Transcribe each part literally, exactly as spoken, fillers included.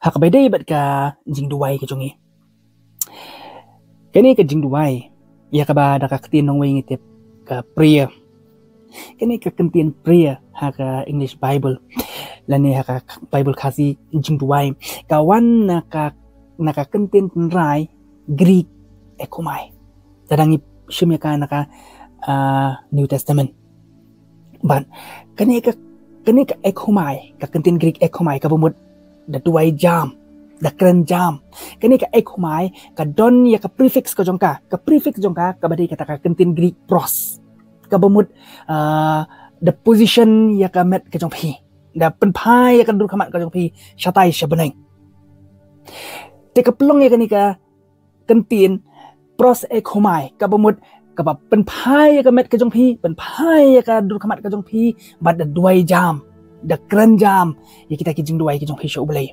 Ha kaba ïadei bad ka jingduwai ka jong ngi. Kane ka jingduwai, ïa kaba da ka ktien nongwei ngi tip ka prayer. Kane ka kyntien prayer ha ka English Bible, lane ha ka Bible Khasi jingduwai, ka wan na ka, na ka kyntien tynrai Greek ekhumai. Lada ngi shim ïa ka na ka, ah, New Testament. Bad kane ka, kane ka ekhumai, ka kyntien Greek ekhumai, kaba mut da duwai jam, da kren jam. Kane ka ekhumai ka don ïa ka prefix ka jong ka, ka prefix jong ka kaba dei kata ka kyntien Greek pros, kaba mut, ah, da position ïa ka met ka jong phi, da pynphai ïa ka dur khmat ka jong phi shatai sha bneng. Te ka pynlong ïa kane ka kyntien pros ekhumai, kaba mut kaba pynphai ïa ka met ka jong phi, pynphai ïa ka dur khmat ka jong phi, bad da duwai jam, da kren jam ïa kita ki jingduwai ki jong phi sha U Blei.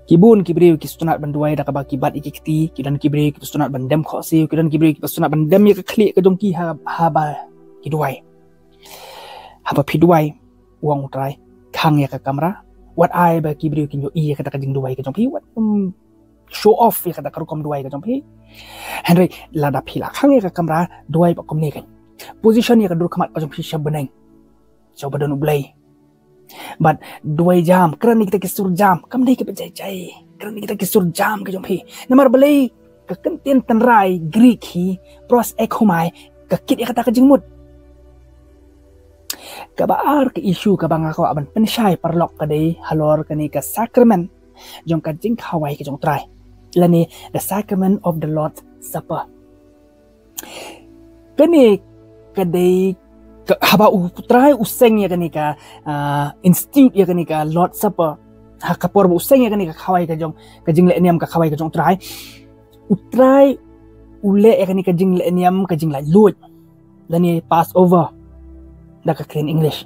Ki bun ki briew ki sngewtynnat ban duwai da kaba ki bat ïa ki kti, ki don ki briew ki sngewtynnat ban dem khohsiew, ki don ki briew ki sngewtynnat ban dem ïa ka khlieh ka jong ki ha, haba ki duwai. Haba phi duwai, u ong U Trai, khang ïa ka kamra, wat ai ba ki briew kin ïohi ïa kata ka jingduwai ka jong phi, wat, um, show off ïa kata ka rukom duwai ka jong phi. Hynrei lada phi la khang ïa ka kamra, duwai bad kumne kan. Position ïa ka dur khmat ka jong phi sha bneng, sha uba don U Blei. Bad duwai jam, kren ïa kita ki sur jam, kam dei kiba jai jai. Kren ïa kita ki sur jam ka jong phi. Namar balei? Ka kyntien tynrai Greek hi, pros ekhumai, ka kit ïa kata ka jingmut. Kaba ar ka issue kaba nga kwah ban pynshai paralok ka dei halor kane ka sakramen jong ka jingkhawai ka jong U Trai, lane the sacrament of the Lord's Supper. Kane ka dei ka, haba U Trai u seng ïa kane ka, ah, institute ïa kane ka Lord's Supper, ha ka por ba u seng ïa kane ka khawai ka jong, ka jingleh niam ka khawai ka jong U Trai, U Trai u leh ïa kane ka jingleh niam ka jinglaitluid, lane Passover da ka ktien English.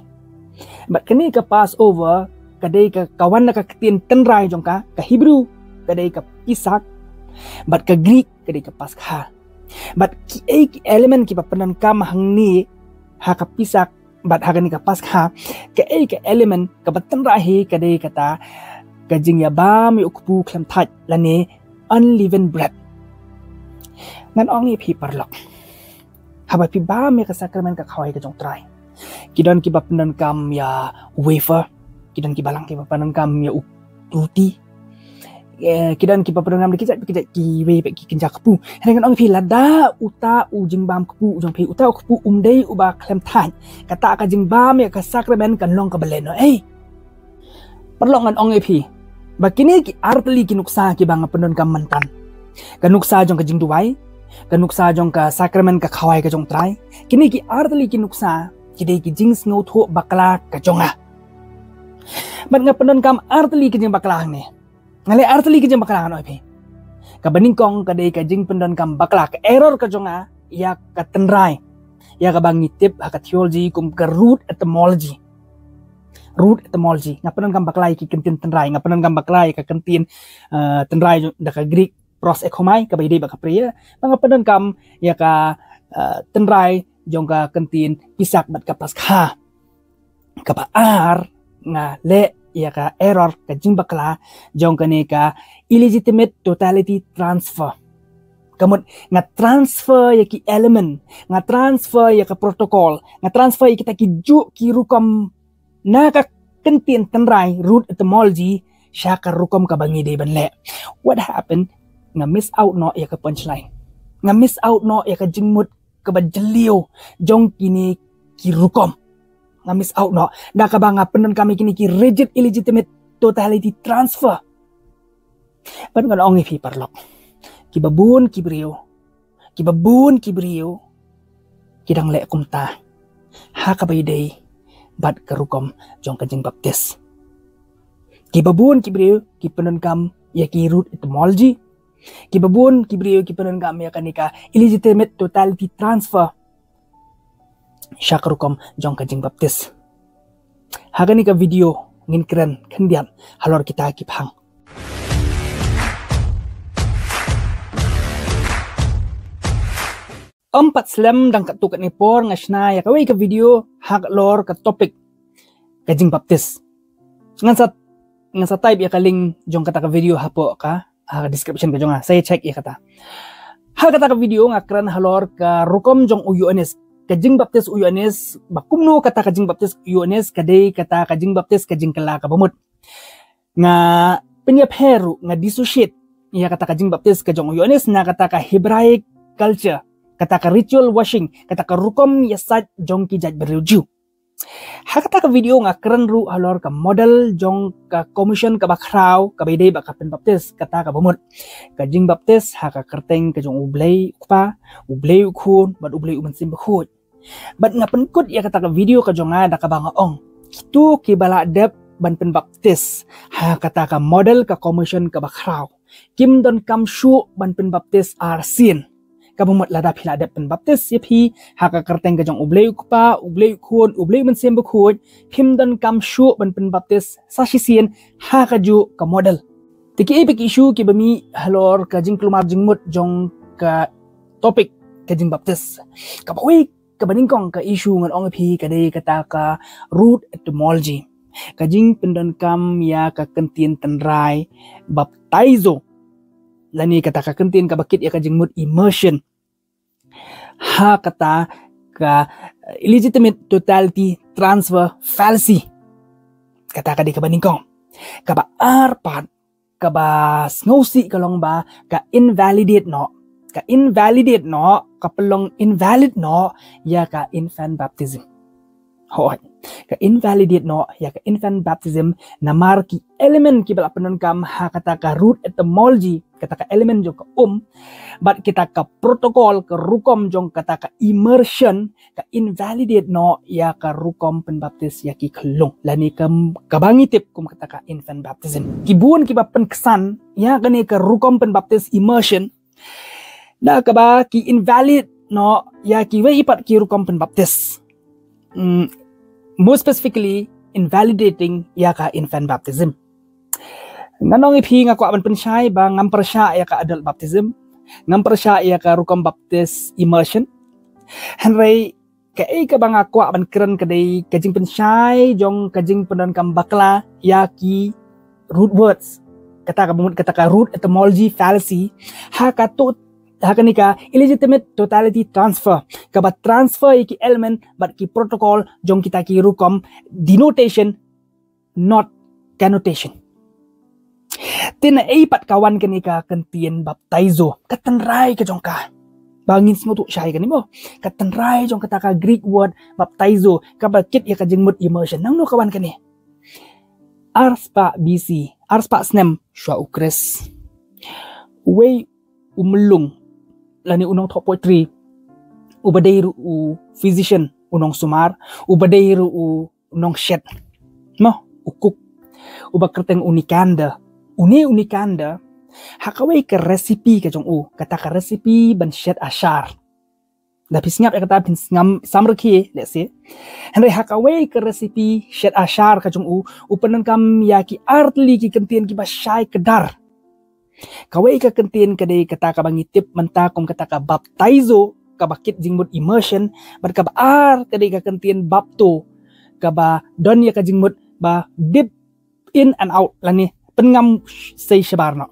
Bad kane ka Passover ka dei ka, ka wan na ka ktien tynrai jong ka, ka Hebrew ka dei ka Pesach, bad ka Greek ka dei ka Paskha. Bad kiei ki element kiba pyndonkam hangne ha ka Pesach bad ha kane ka Paskha, kaei ka element kaba tynrai hi? Ka dei kata ka jingïabam ïa u kpu khlem thait, lane unleavened bread. Ngan ong ïa phi paralok, haba phi bam ïa ka sakramen ka khawai ka jong U Trai, ki don kiba pyndonkam ïa u wafer, ki don kiba lang kiba pyndonkam ïa u ruti, eh, ki don kiba pyndonkam da ki jait ki jait kiwei pat ki kynja kpu. Hynrei ngan ong ïa phi, lada uta u jingbam kpu u jong phi, uta u kpu um dei uba khlem thait, kata ka jingbam ïa ka sakramen kan long kaba lehnohei. Paralok, ngan ong ïa phi ba kine ki artylli ki nuksa kiba nga pyndonkam mynta, ka nuksa jong ka jingduwai, ka nuksa jong ka sakramen ka khawai ka jong U Trai, kine ki artylli ki nuksa ki dei ki jingsngewthuh bakla ka jong nga. Bad nga pyndonkam artylli ki jingbakla hangne. Nga leh artylli ki jingbakla, ngan ong ïa phi. Kaba nyngkong ka dei ka jingpyndonkam bakla, ka error ka jong nga ïa ka tynrai, ïa kaba ngi tip ha ka theology kum ka root etymology. Root etymology. Nga pyndonkam bakla ïa ki kyntien tynrai, nga pyndonkam bakla ïa ka kyntien, eh, tynrai da ka Greek pros ekhumai, kaba ïadei bad ka prayer, bad nga pyndonkam ïa ka, eh, tynrai jong ka kyntien Pesach bad ka Paskha. Kaba ar, nga leh ïa ka error, ka jingbakla jong kane ka illegitimate totality transfer. Ka mut nga transfer ïa ki element, nga transfer ïa ka protocol, nga transfer ïa kita ki juk ki rukom na ka kyntien tynrai, root etymology, sha ka rukom kaba ngi dei ban leh. What happened? Nga miss out noh ïa ka punchline. Nga miss out noh ïa ka jingmut kaba jylliew jong kine ki rukom. Nga miss out noh da kaba nga pyndonkam ïa kine ki rigid illegitimate totality transfer. Bad ngan ong ïa phi paralok, kiba bun ki briew, kiba bun ki briew ki dang leh kumta ha kaba ïadei bad ka rukom jong ka jingbaptis. Kiba bun ki briew ki pyndonkam ïa ki root etymology. Kiba bun ki briew ki pyndonkam ïa kane ka illegitimate totality transfer sha ka rukom jong ka jingbaptis. Ha kane ka video ngin kren khyndiat halor kita ki phang. Ym pat slem, dang katto katne por nga shna ïa kawei ka video halor ka topic ka jingbaptis. Ngan sa Nga sa type ïa ka link jong kata ka video hapoh ka, ha ka description ka jong nga. Sa ïa check ïa kata. Ha kata ka video nga kren halor ka rukom jong u Ïoannis. Ka jingbaptis u Ïoannis, ba kumno kata ka jingbaptis u Ïoannis, ka dei kata ka jingbaptis ka jingkylla kaba mut. Nga pynïapher ruh, nga dissociate ïa kata ka jingbaptis ka jong u Ïoannis na kata ka Hebraic culture, kata ka ritual washing, kata ka rukom ïasaid jong ki jaitbynriew Jiw. Ha kata ka video nga kren ruh halor ka model jong ka commission kaba khraw, kaba ïadei bad ka pynbaptis, kata kaba mut. Ka jingbaptis ha ka kyrteng ka jong U Blei U Kpa, U Blei U Khun, bad U Blei U Mynsiem Bakhuid. Bad nga pynkut ïa kata ka video ka jong nga da kaba nga ong, kito kiba la dep ban pynbaptis ha kata ka model ka commission kaba khraw, kim donkam shuh ban pynbaptis arsien. Kaba mut lada phi la dep pynbaptis ïa phi ha ka kyrteng ka jong U Blei U Kpa, U Blei U Khun, U Blei U Mynsiem Bakhuid, phim donkam shuh ban pynbaptis sa shisien ha kajuh ka model. Te kiei pat ki issue kiba mih halor ka jingkulmar jingmut jong ka topic ka jingbaptis? Kaba wei kaba nyngkong ka issue ngan ong ïa phi ka dei kata ka root etymology, ka jingpyndonkam ïa ka kyntien tynrai baptizo, lane kata ka kyntien kaba kit ïa ka jingmut immersion. Ha kata ka illegitimate totality transfer fallacy. Kata ka dei kaba nyngkong. Kaba ar pat, kaba sngewsih ka long ba ka invalidate noh, ka invalidate noh, ka pynlong invalid noh ïa ka infant baptism. Hooid, ka invalidate noh ïa ka infant baptism namar ki element kiba la pyndonkam ha kata ka root etymology, kata ka element jong ka um, bad kita ka protocol, ka rukom jong kata ka immersion, ka invalidate noh ïa ka rukom pynbaptis ïa ki khyllung, lane ka, kaba ngi tip kum kata ka infant baptism. Ki bun kiba pynksan ïa kane ka rukom pynbaptis immersion da kaba ki invalid noh ïa kiwei pat ki rukom pynbaptis. Mm, more specifically, invalidating ïa ka infant baptism. Ngan ong ïa phi, nga kwah ban pynshai ba ngam pyrshah ïa ka adult baptism, ngam pyrshah ïa ka rukom baptis immersion. Hynrei kaei kaba nga kwah ban kren ka dei ka jingpynshai jong ka jingpyndonkam bakla ïa ki root words, kata kaba mut kata ka root etymology fallacy, ha kato, ha kane ka illegitimate totality transfer, kaba transfer ïa ki element bad ki protocol jong kita ki rukom denotation, not connotation. Te naei pat ka wan kane ka kyntien baptizo, ka tynrai ka jong ka? Ba ngin sngewthuh shai kane mo, ka tynrai jong kata ka Greek word baptizo, kaba kit ïa ka jingmut immersion, nangno ka wan kane? Ar spah B C, ar spah snem shuwa u Khrist, uwei u myllung lane u nongthoh poetry, uba dei ruh u physician, u nongsumar, uba dei ruh u nongshet, mo, u cook, uba kyrteng u Nicander. Une u Nicander, ha kawei ka recipe ka jong u, kata ka recipe ban shet ashar. Da phi sngap ïa kata phin sngam samrkhie, let's say. Hynrei ha kawei ka recipe shet ashar ka jong u, u pyndonkam ïa ki artylli ki kyntien kiba shai kdar. Kawei ka kyntien ka dei kata kaba ngi tip mynta kum kata ka baptizo, kaba kit jingmut immersion, bad kaba ar ka dei ka kyntien bapto, kaba don ïa ka jingmut ba dip in and out, lane pynngam sei shabar noh.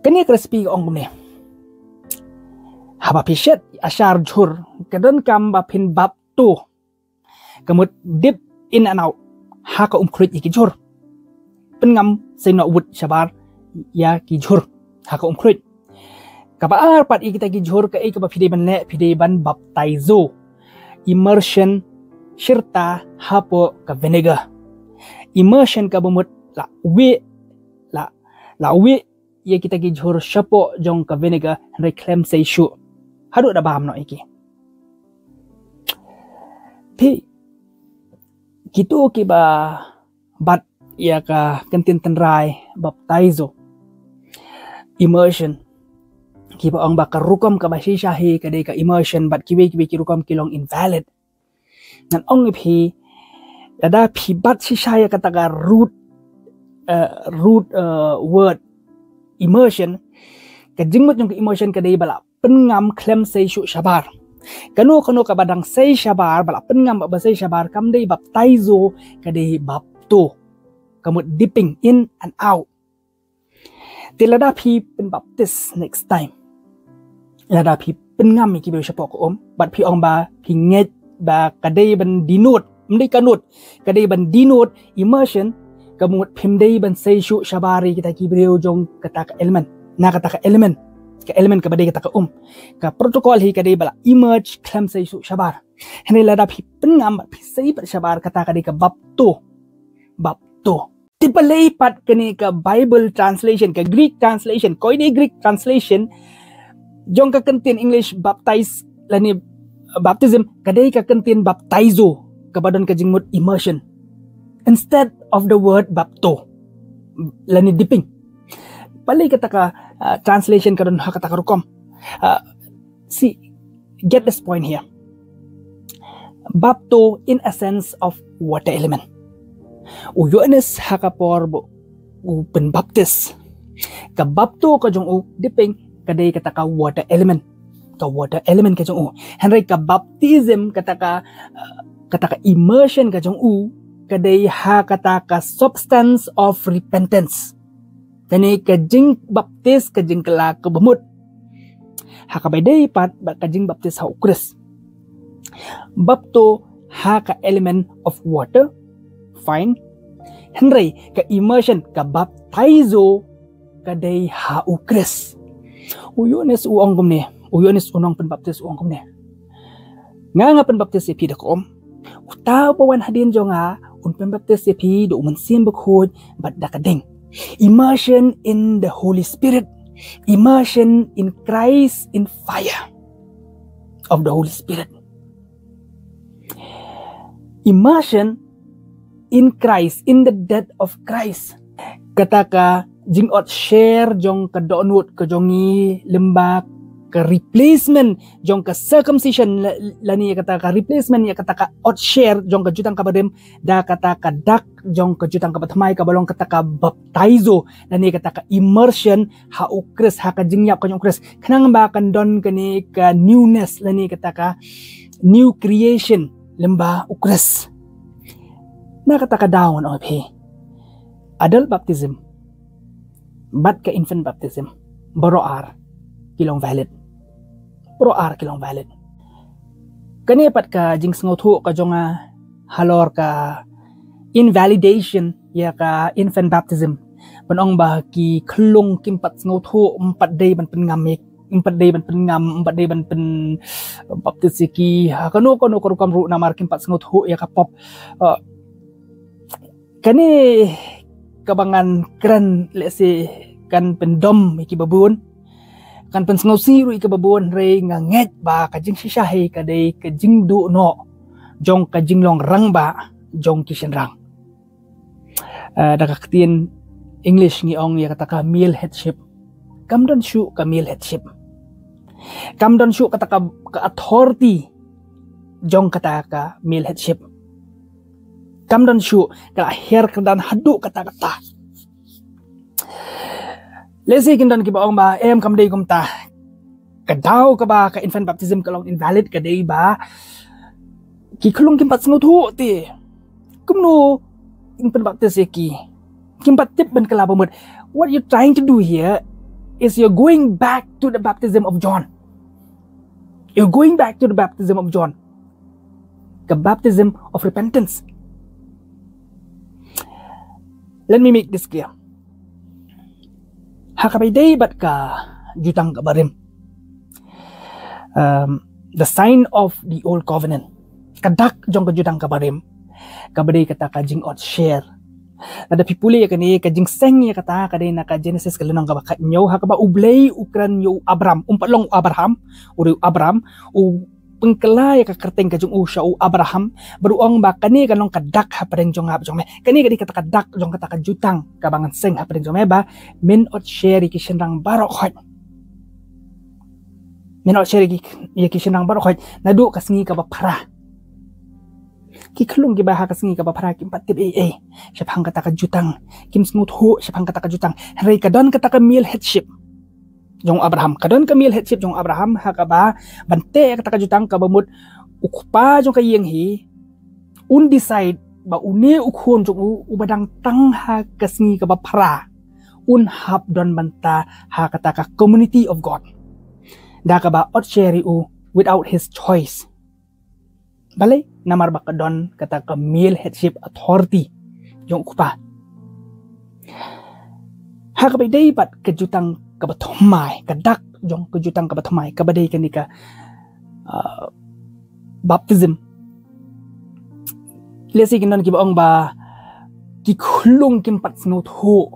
Kane ka recipe ka ong kumne: haba phi shet ashar jhur, ka donkam ba phin bapto, ka mut dip in and out, ha ka umkhluit ïa ki jhur. Pynngam sei noh wut shabar ïa ki jhur ha ka umkhluit. Kaba ar pat ïa kita ki jhur, kaei kaba phi dei ban leh? Phi dei ban baptizo, immersion, shirta hapoh ka vinegar. Immersion kaba mut la wieh, la, la wieh ïa kita ki jhur shapoh jong ka vinegar, hynrei khlem sei shuh, haduh da bam noh ïa ki. Phi, kito kiba bat ïa ka kyntien tynrai baptizo, immersion, kiba ong ba ka rukom kaba shisha hi ka dei ka immersion, bad kiwei kiwei ki rukom ki long invalid. Ngan ong ïa phi, lada phi bat shisha ïa kata ka root, eh, root, eh, word immersion, ka jingmut jong ka immersion ka dei ba la pynngam khlem sei shuh shabar. Kano kano kaba dang sei shabar, ba la pynngam ba, ba sei shabar, kam dei baptizo, ka dei bapto. ka mut dipping in and out. Te lada phi pynbaptis next time, lada phi pynngam ïa ki briew shapoh ka um, bad phi ong ba phi ngeit ba ka dei ban denote, ym dei ka note, ka dei ban denote immersion, ka mut phim dei ban sei shuh shabar ïa kita ki briew jong kata ka element, na kata ka element, ka element kaba dei kata ka um. Ka protocol hi ka dei ba la immerse khlem sei shuh shabar. Hynrei lada phi pynngam bad phi sei pat shabar, kata ka dei ka bapto. Bapto. Te balei pat kane ka Bible translation, ka Greek translation, Koine Greek translation jong ka kyntien English baptize lane baptism, ka dei ka kyntien baptizo, kaba don ka jingmut immersion instead of the word bapto lane dipping. Balei kata ka, uh, translation ka don ha kata ka rukom? Uh, see, get this point here. Bapto in a sense of water element. U Ïoannis ha ka por ba u pynbaptis, ka bapto ka jong u, dipping, ka dei kata ka water element. Ka water element ka jong u. Hynrei ka baptism, kata ka, uh, kata ka immersion ka jong u, ka dei ha kata ka substance of repentance. Kane ka jingbaptis, ka jingkylla kaba mut. Ha kaba ïadei pat bad ka jingbaptis ha u Khrist. Bapto ha ka element of water, fine. Hynrei ka immersion, ka baptizo, ka dei ha u Khrist. U Ïoannis u ong kumne, u Ïoannis u nongpynbaptis u ong kumne. Nga, nga pynbaptis ïa phi da ka um. Uta uba wan hadien jong nga un pynbaptis ïa phi da u Mynsiem Bakhuid bad da ka ding. Immersion in the Holy Spirit. Immersion in Christ in fire of the Holy Spirit. Immersion in Christ, in the death of Christ. Kata ka jingot share jong ka dohnud ka jong ngi lyngba ka replacement jong ka circumcision la-, lane kata ka replacement ïa kata ka ot share jong ka jutang kaba rim da kata ka dak jong ka jutang kaba thymmai kaba long kata ka baptizo lane kata ka immersion ha u Khrist, ha ka jingïap ka jong u Khrist. Khnang ba kan don kane ka newness lane kata ka new creation lyngba u Khrist. Na kata ka daw ngan ong ïa phi, adult baptism bad ka infant baptism, baroh ar ki long valid. Baroh ar ki long valid. Kane pat ka jingsngewthuh ka jong nga halor ka invalidation ïa ka infant baptism. Ban ong ba ki khyllung kim pat sngewthuh, ym pat dei ban pynngam ïa, ym pat dei ban pynngam, ym pat dei ban pynbaptis ïa ki ha kano kano ka rukom ruh namar kim pat sngewthuh ïa ka pop. Uh, kane kaba ngan kren lehse kan pyndom ïa kiba bun, kan pynsngewsih ruh ïa kiba bun, hynrei nga ngeit ba ka jingshisha hi ka dei ka jingduh noh jong ka jinglong rangbah jong ki shynrang. Ah, da ka ktien English ngi ong ïa kata ka male headship. Kam don shuh ka male headship. Kam don shuh kata ka, ka authority jong kata ka male headship. Kam don shuh, ka la her kyrdan haduh katta katta. Lehse kin don kiba ong ba em, kam dei kumta. Ka daw kaba ka infant baptism ka long invalid ka dei ba ki khyllung kim pat sngewthuh te kumno in pynbaptis ïa ki. Kim pat tip ban kylla ba mut. What you're trying to do here is you're going back to the baptism of John. You're going back to the baptism of John. Ka baptism of repentance. Let me make this clear. Ha kaba ïadei bad ka jutang kaba rim. Um, the sign of the old covenant. Ka dak jong ka jutang kaba rim. Kaba dei kata ka jingot share. Lada phi pule ïa kane ka jingseng ïa kata ka dei na ka Genesis ka lynnong kaba khathynñiew ha kaba U Blei u kren ïa u Abram, um pat long u Abraham, u dei u Abram, u pynkylla ïa ka kyrteng ka jong u sha u Abraham, bad u ong ba kane ka long ka dak hapdeng jong nga bad jong me. Kane ka dei kata ka dak jong kata ka jutang kaba ngan seng hapdeng jong me ba men ot share ïa ki shynrang baroh khoit. Men ot share ïa ki, ïa ki shynrang baroh khoit naduh ka sngi kaba phra. Ki khyllung kiba ha ka sngi kaba phra kim pat tip ei ei shaphang kata ka jutang, kim sngewthuh shaphang kata ka jutang. Hynrei ka don kata ka male headship jong Abraham. Ka don ka male headship jong Abraham ha kaba ban teh kata ka jutang kaba mut u kpa jong ka ïing hi un decide ba une u khun jong u, uba dang tang ha ka sngi kaba phra, un hap don bynta ha kata ka community of God. Da kaba ot sher ïa u without his choice. Balei? Namar ba ka don kata ka male headship authority jong u kpa. Ha kaba dei bad ka jutang kaba thymmai, ka dak jong ka jutang kaba thymmai, kaba dei kane ka, uh, baptism. Lehse kin don kiba ong ba ki khyllung kim pat sngewthuh.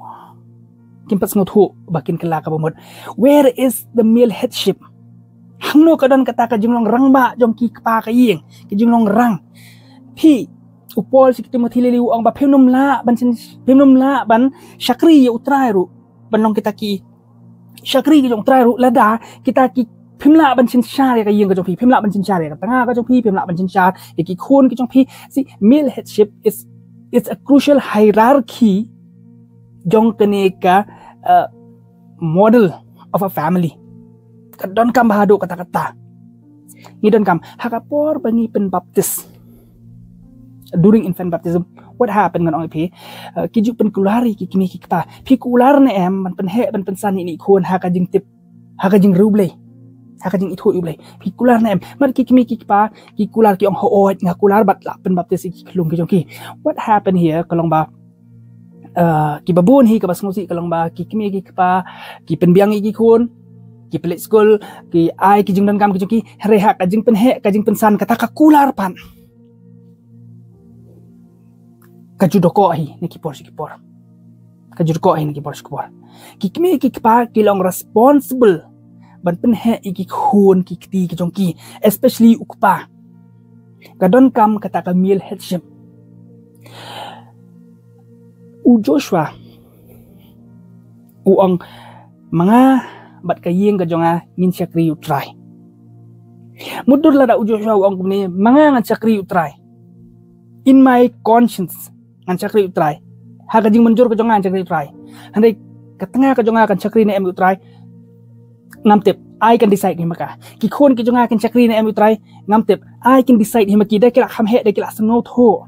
Kim pat sngewthuh ba kin kylla kaba mut. Where is the male headship? Hangno ka don kata ka jinglong rangbah jong ki kpa ka ïing, ki jinglong rang. Phi, u Paul sha ki Timothy lili u ong ba phim nym lah ban syn-, phim nym lah ban shakri ïa u Trai ruh, ban long kita ki shakri ki jong u Trai ruh, lada kita ki, phim lah ban synshar ïa ka ïing ka jong phi, phim lah ban synshar ïa ka tnga ka jong phi, phim lah ban synshar ïa ki khun ki jong phi. See, male headship is, it's a crucial hierarchy jong kane ka, uh, model of a family. Ka donkam ba haduh katta katta. Ngi donkam, ha ka por ba ngi pynbaptis, during infant baptism, what happened, ngan ong ïa phi, uh, ki ju pynkular ïa ki kmie ki kpa. Phi kular ne em ban pynheh ban pynsan ïa ine i khun ha ka jingtip, ha ka jingriewblei, ha ka jingithuh ïa U Blei? Phi kular ne em? Namar ki kmie ki kpa ki kular, ki ong, hooid, nga kular bad la pynbaptis ïa ki khyllung ki jong ki. What happened here? Ka long ba, uh, kiba bun hi kaba sngewsih ka long ba ki kmie ki kpa ki pynbiang ïa ki khun, ki pynleit skul, ki ai ki jingdonkam ki jong ki, hynrei ha ka jingpynheh, ka jingpynsan, kata ka kular pat ka ju dkoh hi na ki por sha ki por. Ka ju dkoh hi na ki por sha ki por. Ki kmie ki kpa ki long responsible ban pynheh ïa ki khun ki kti ki jong ki, especially u kpa. Ka donkam kata ka male headship. U Joshua u ong, ma nga bad ka ïing ka jong nga ngin shakri ïa U Trai. Mutdur lada u Joshua u ong kumne, ma nga ngan shakri ïa U Trai. In my conscience, ngan shakri ïa U Trai. Ha ka jingmynjur ka jong nga ngan shakri ïa U Trai. Hynrei ka tnga ka jong nga kan shakri ne em ïa U Trai, ngam tip. Ai kan decide hi ma ka. Ki khun ki jong nga kin shakri ne em ïa U Trai, ngam tip. Ai kin decide hi ma ki, da ki la kham heh, da ki la sngewthuh.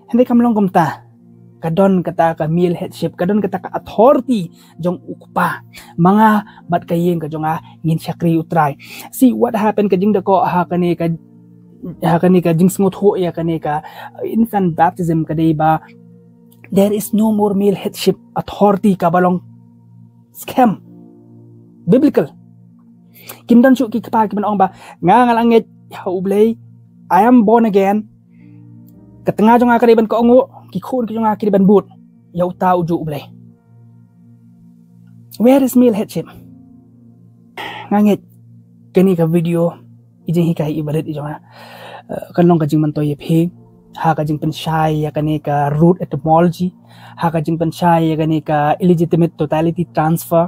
Hynrei kam long kumta. Ka don kata ka male headship, ka don kata ka authority jong u kpa. Ma nga bad ka ïing ka jong nga ngin shakri ïa U Trai. See what happened, ka jingdkoh ha kane ka, ha kane ka jingsngewthuh ïa kane ka infant baptism ka dei ba there is no more male headship authority kaba long skhem biblical. Kim don shuh ki kpa kiban ong ba nga nga la ngeit ha U Blei, I am born again. Ka tnga jong nga ka dei ban kohnguh, ki khun ki jong nga ki dei ban bud ïa uta ujuh U Blei. Where is male headship? Nga ngeit kane ka video i jinghikai i barit i jong nga, eh, kan long ka jingmyntoi ïa phi ha ka jingpynshai ïa kane ka root etymology, ha ka jingpynshai ïa kane ka illegitimate totality transfer.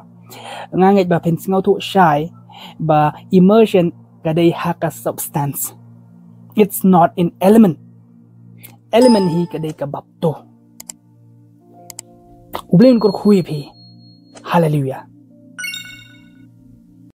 Nga ngeit ba phin sngewthuh shai ba immersion ka dei ha ka substance. It's not in element. Element hi ka dei ka bapto. U Blei un kyrkhu ïa phi. Hallelujah.